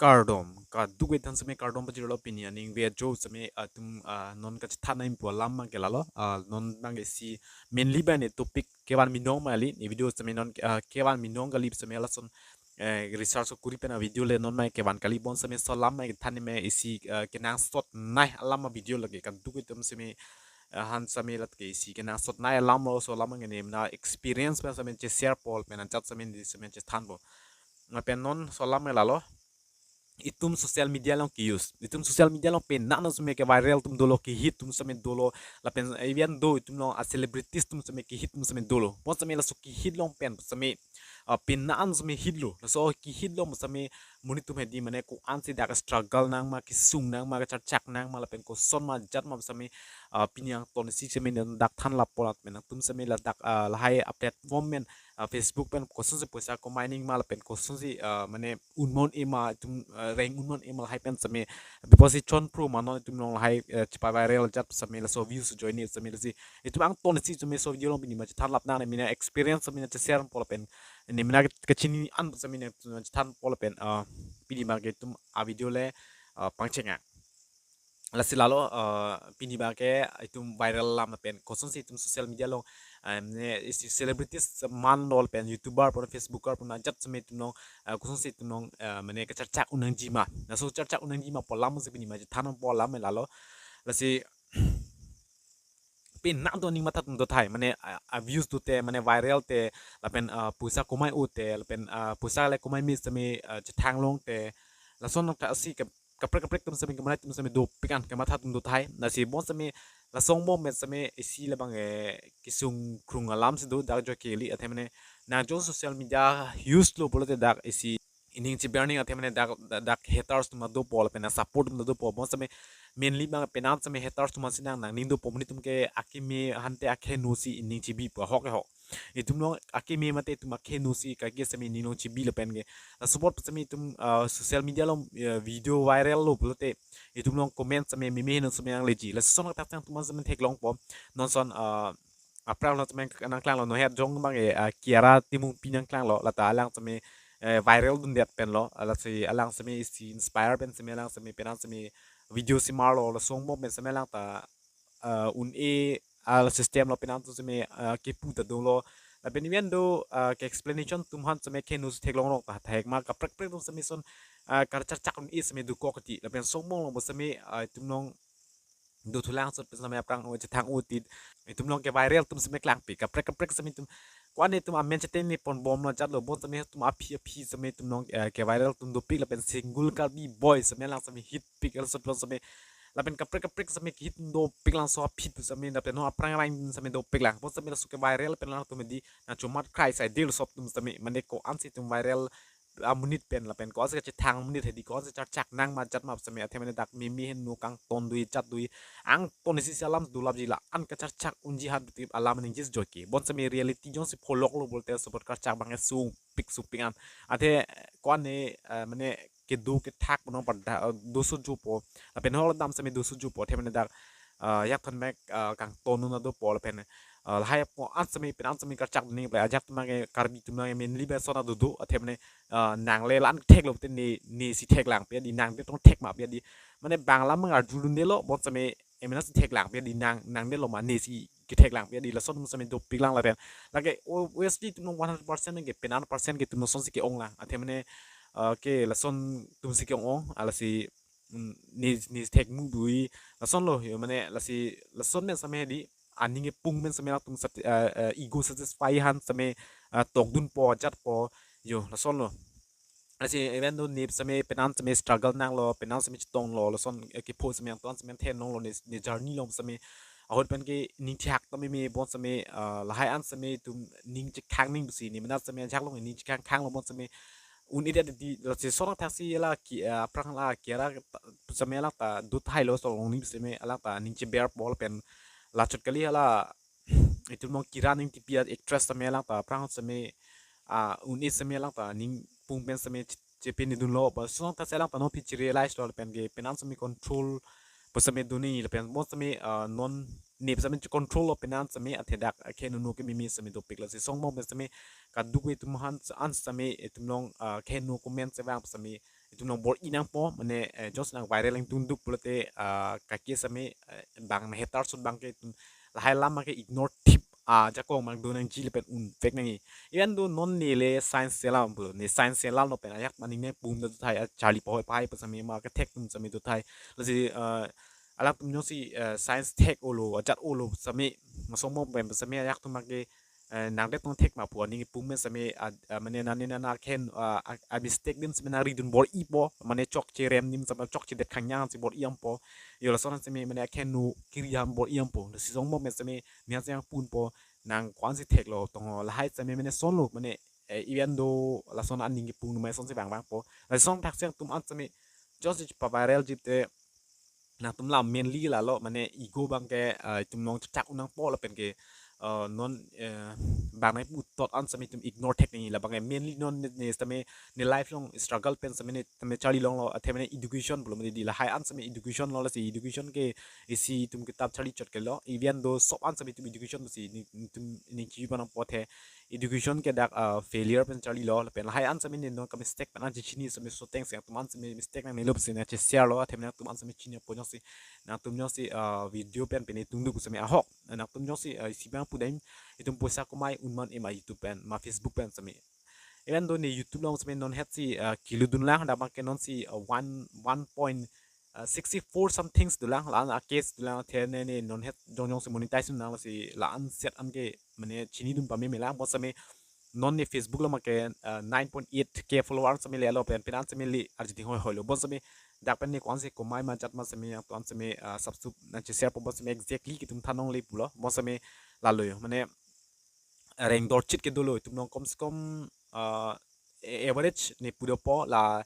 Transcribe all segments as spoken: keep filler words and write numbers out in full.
Kardom, kadokave aphan seme kardom pajirlo. Pini aning video seme atum, ah, non kachethan nangji pu alam abang ke lalo, ah, non abang ke isi mainly abang ne topic kevan binong ma kali, ne video seme non, ah, kevan binong kali seme lason, eh, research kuri pen a video le non abang kevan kali. Bonta seme laso alam abang kethan me isi, ah, kenangsot nai alam a video lake kadokave atum seme, ah, aphan seme lake isi kenangsot nai alam lo. Laso alam abang ne mena experience pen seme che-share po pen ajat seme di seme chethanpo. Lapen non laso alam ke lalo, itum social media along ke-use, itum social media along penang seme ke-viral atum dolo, ke-hit atum seme dolo, lapen even though itum along a celebrities atum seme ke-hit atum seme dolo. Bonta seme laso ke-hit along pen seme, ah, penang seme hit lo. Laso ke-hit along seme monit atum hedi mane ko-ansi dak struggle nang ma, kesung nang ma, kacharchak nang ma, lapen koson ma jat ma seme, ah, pini angton isi seme ne dak than lapo, lapen nangtum seme ladak, ah, lahai a platform pen, ah, Facebook pen kosonsi poisa komai nang ma, lapen kosonsi, ah, mane un ma un-e ma, itum, ah, reng un ma un-e ma, lahai pen seme bepasi chonpro ma non itum along lahai, eh, chepa-viral jat seme laso views ajoine seme lasi itum angton isi seme laso video along pini ma chethan lap nang, ne mena experience seme ne che-share po lapen ne mena kachini an seme ne chethan po lapen, ah, pini abang ke itum a video le, ah, pangcheng nang. Lasi lalo, eh, pini abang ke itum viral alam lapen kosonsi itum social media along, eh, mane isi celebrities man lo lapen YouTuber pon, Facebooker pon ajat seme itum along, eh, kosonsi itum along, eh, mane kacharchak un nangji ma. Laso charchak un nangji ma pu alam si pini ma chethan po alam lalo. Lasi penang do aning matha atum dothai, mane, ah, ah, views dote, mane viral te, lapen, ah, poisa komai un te, lapen, ah, poisa le komai me seme, ah, chethang longte, lason nangta isi ke kaprek kaprek atum seme, kamalai atum seme dopik an kematha atum dothai. Lasi bonta seme laso angbong pen seme isi labang, eh, kesung krung alam si do dak jo keli, athe mane nang jong social media use lo pulote dak isi ining cheber nang, athe mane dak, dak, dak haters atum dopo lapen nang support atum dopo. Bonta seme mainly abang penang seme haters atum si nang nangning dopo, monit atum ke akeme aphan te akheno si ining chebi pu ahok ahok. Itum along akeme mate itum akheno si kaike seme ining along chebi lapen ke. Laso apot seme itum, ah, social media along, eh, video viral lo pulote itum along comment seme meme heno seme nangleji. Lason athak sang atum seme theklongpo. Non lason, ah, aphrang lo seme nangklang lo, non het jong abang, eh, ah, Kiara Timungpi nangklang lo, lata alang seme, eh, viral dundet pen lo, ah, lasi alang seme isi inspire pen seme alang seme penang seme video si mar lo, laso angbong pen seme alang ta, ah, un-e, ah, system lo penang atum seme, ah, kepu ta dolo. Lapen even though, ah, ke explanation atum aphan seme kheno si theklong rong ta thek ma, kaprek kaprek atum seme lason, ah, kacharchak un-e seme dokok kati. Lapen laso angbong along seme, ah, itum along dothulang sot pen seme aphrang o chethang un-e ti, itum along ke-viral atum seme klangpi, kaprek kaprek seme itum ko-an itum amen cheteng ne pon bom lo jat lo, bonta seme itum aphi aphi seme itum along, eh, ke-viral atum dopik lapen single Karbi boy seme alang seme hit pik, laso atum seme lapen kaprek kaprek seme ke-hit atum dopik, laso aphi atum seme lapen non aphrang rang seme dopik lang. Bonta seme laso ke-viral pen alang atum di nang chomat krai sai dil sop atum seme, mane ko-ansi itum viral amonit pen lapen ko-ansi kachethang amonit hedi, ko-ansi charchak nang ma jat ma seme, athe mane dak meme heno kangton do-i jat do-i, angton isi alam dolapji, la-an kacharchak unji aphan pu alam ningje joike. Bonta seme reality jongsi pholok lo pulote laso apot kacharchak abang sungpik sungpik an. Athe ko-an ne, eh, mane kedo kethak pon pada, eh, doso jopo. Lapen hol dam seme doso jopo, athe mane dak, eh, yak than mek, eh, kangton un dopo lapen, eh, lahai ko-an seme penang seme kacharchak nang ple ajak atum ke Karbi atum ke mainly ba lason adodo, athe mane, eh, nang le la-an thek lo te ne, ne si thek lang pe di, nang te tong thek ma pe di. Mane bang alam arjulun de lo, bonta seme emena si thek lang pe di, nang, nang de lo ma ne si kethek lang pe di, lason atum seme dopik lang lapen. Lake o, obviously itum along one hundred percent ke penang percent ke itum lasonsi ke-ong lang. Athe mane, eh, ke lason atum si ke-ong-ong, ah, lasi, mm, ne, ne thek mu do-i, lason lo, yo, mane lasi lason pen seme di aning kepung pen seme atum sat-, eh, eh, ego satisfy aphan seme, eh, tokdun po jat po, yo, lason lo. Lasi even though ne seme penang seme struggle nang lo, penang seme chetong lo, lason, eh, kepho seme angton seme then long lo, ne, ne journey along seme ahut pen ke ning thak tame me, bonta seme, eh, lahai an seme itum ning chekhang ning pusi, ne mena seme ajak along ning chekhang khang lo, bonta seme un-edet di, lasi lason athak si la ki, eh, aphrang la Kiara ta, seme alang ta dothuilo, laso along ning seme alang ta ning cheber po lapen lachot kali la itum along Kiran Engtipi actress seme alang ta aphrang seme, ah, un-e seme alang ta ning pung pen seme che-, chepini dunlo, ba lason athak si alang ta non aphi che-realize lo lapen ke penang seme control pu seme do nangji lapen bonta seme, ah, non ne seme che-control lo penang seme, athe dak kheno no ke meme seme dopik, lasi laso angbong pen seme kadokave atum aphan an seme itum along, ah, kheno comment seme vang seme, itum nang bor-i nangpo, mane, eh, just nang viral nangdunduk pulote, ah, kaki same, eh, bang haters ahut abangke itum lahai alam abangke ignore thip, ah, ajakong mang do nangji lapen unvek nangji. Even though non neli science selam pulo, ne science selam lo pen ajak maning ne pum do thai, ah, charli pahoi pahai pu same ma kethek atum same do thai. Lasi, ah, alangtum jongsi, eh, science thek-olo, ajat-olo same, masomong pen same ajak atum abangke, eh, nang det tong thek ma pu aning pum pen same, ah, ah, mane nani nana khen, ah, ah, ah, mistake adim same nang ridun bor-ipo, mane chokche rem adim same chokche det khang yang si bor-i nangpo. Yo lason same mane akhen nu kiri ham bor-i nangpo. Lasi somong pen same niang siang punpo, nang ko-ansi theklo tong ho, lahai same mane sonlo, mane, eh, even though lason aning kipung numai sonsi bang bangpo. Lasi song thak siang atum an same jongsi pa viral jipte nangtum la mainly lalo, mane ego abangke, eh, itum nang chechak un nangpo lapen ke, eh, non, eh, bang nai puthot an same itum ignore thek nangji, la abangke mainly non ne, ne same ne life long struggle pen same ne tame charli longlo, athe mane education pulo mane di lahai an same education lo, lasi education ke isi itum kitap charli chot ke lo, even though sob an same itum education pusi ne, itum ne chipan nangpo athe education ke dak, ah, failure pen charlilo, lapen lahai an same ne non ka mistake pen an chini same soteng si atum an same mistake nangnelo pusi nang che-share lo, athe nangtum an same chinipo jongsi, nangtum jongsi, ah, video pen pen itum duk same ahok, nangtum jongsi, ah, isi bang pudam itum poisa komai un ma ema YouTube pen ma Facebook pen same. Even though ne YouTube along same non het si, ah, kilo dun lang, dak abangke non si, ah, one, one point, ah, sixty four something dolang, la-an a case dolang, athe ne ne non het jongjong si monetize nang, lasi la-an set anke mane chinidun pame melang, bon same non ne Facebook along make, ah, nine point eight K follower same lelo, pen pen an same le arjiting hoi hoilo, bon same dak pen ne ko-ansi komai ma jat ma same nangtum an same, ah, subscribe nang che-share po, bon same exactly itum than longle pulo, bon same lalo yo, mane reng dorchit ke dolo, itum along kom se kom, ah, a-, average ne pu dopo la,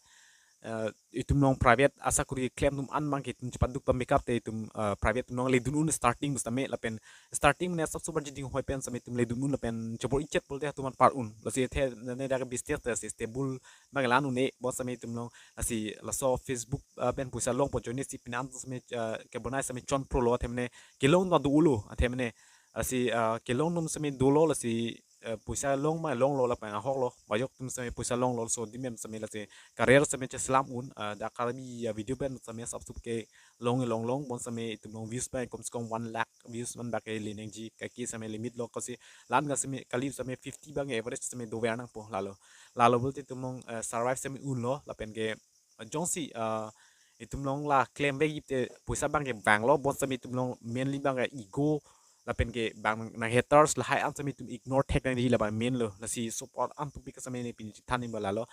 eh, itum along private asakori klem atum an abangke itum chepaduk pame kap te itum, eh, private atum along ledun un starting pu same, lapen starting mane subscribe arjiting hoi pen same itum ledun un lapen chebor-i chet pulote atum an par un. Lasi athe ne dak business te si stable abang la-an un-e, bon same itum along lasi laso Facebook, eh, pen poisa longpo join si pen an same, eh, kebonai same chon pro lo, athe mane kelong do ulo, athe mane lasi, ah, kelong atum same dolo, lasi, eh, poisa long ma longlo lapen ahoklo, bajok atum same poisa longlo, so adim pen same lasi career same cheselam un, ah, dak Karbi, ah, video pen same subscribe ke long long long, bon same itum along views pen kom se kom one lakh views man bak ke le nangji, kaki same limit lo, kasi la-an ka same kali same fifty abang average same dover nangpo lalo. Lalo pulote itum along, eh, survive same unlo, lapen ke jongsi, ah, itum along la klemvek ite poisa abangke vanglo, bon same itum along mainly abangke ego lapen ke bang nang haters lahai an same itum ignore thek nangji, la abang main lo, lasi support an topic same ne pini chethan nangji lalo.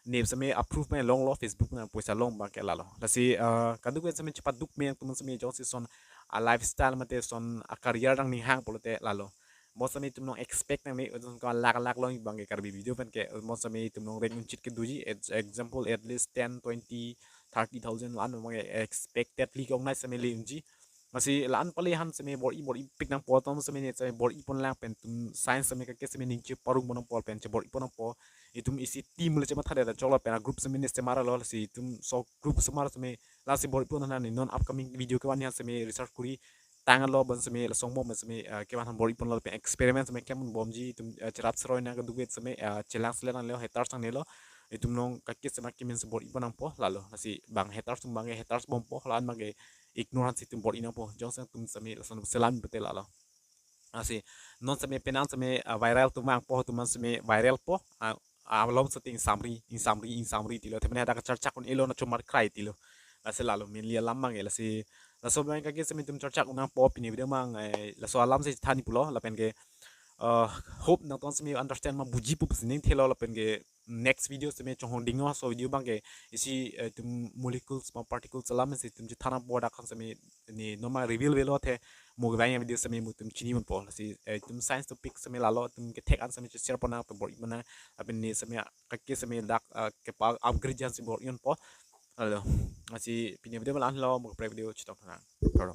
Ne same approve ma longlo, Facebook nang poisa long abangke lalo. Lasi, ah, kadokave same chepaduk me atum same jongsi son a-lifestyle mate son a-career nangning hang pulote lalo. Bon same itum along expect nangne, itum ka lakh lakh long abangke Karbi video pen ke, bon same itum along reng unchit ke doji, ex-, example at least ten, twenty, thirty thousand la-an abangke expectedly kong nai same le unji. Lasi la-an pale han same bor-i bor-i pik nangpo, atum same ne same bor-i pon lang pen itum science same kake same ning cheparong pon nangpo pen chebor-i pon nangpo. Itum isi team le chematha det choklo pen a-group same ne semar lo, lasi itum so group semar same lasi bor-i pon nang ne non upcoming video kevan han same research kuri tanglo, bon same lason mo same, eh, kevan han bor-i ponlo lapen experiment same klem bomji, itum, eh, cherap seroi nang kadokave same, eh, chelang selang nangnelo, haters nangnelo, itum along kaki same kemin si bor-i pon nangpo lalo. Lasi bang haters atum abangke haters bompo, la-an abangke ignorance itum bor-i nangpo, jongsi nangtum same lason selam pute lalo. Lasi non same pen an same, ah, viral atum vangpo, atum an same viral po, ah, ah, alom sitting samri, ingsamri, ingsamri tilo, athe mane dak charchak un-elo na chomar krai tilo. Lasi lalo mainly alam abangke, lasi laso abang kaki same itum charchak un nangpo, pini video abang, eh, laso alam si than pulo, lapen ke, eh, hope nangtum same understand ma buji pu pusi ning thelo, lapen ke next video same chonghong dinglo, so video abangke isi, eh, itum molecules ma particles alam si itum chethan nangpo, dak han same ne non ma reveal velo, athe mo kevang a-video same mo itum chini ponpo, lasi, eh, itum science topic same lalo, itum kethek an same che-share pon nang, bor-i pon nang, lapen ne same kake same dak, eh, kepa upgrade jan si bor-i ponpo. Lalo, lasi pini video ma la-an lo, mo kaprek video chetong nang.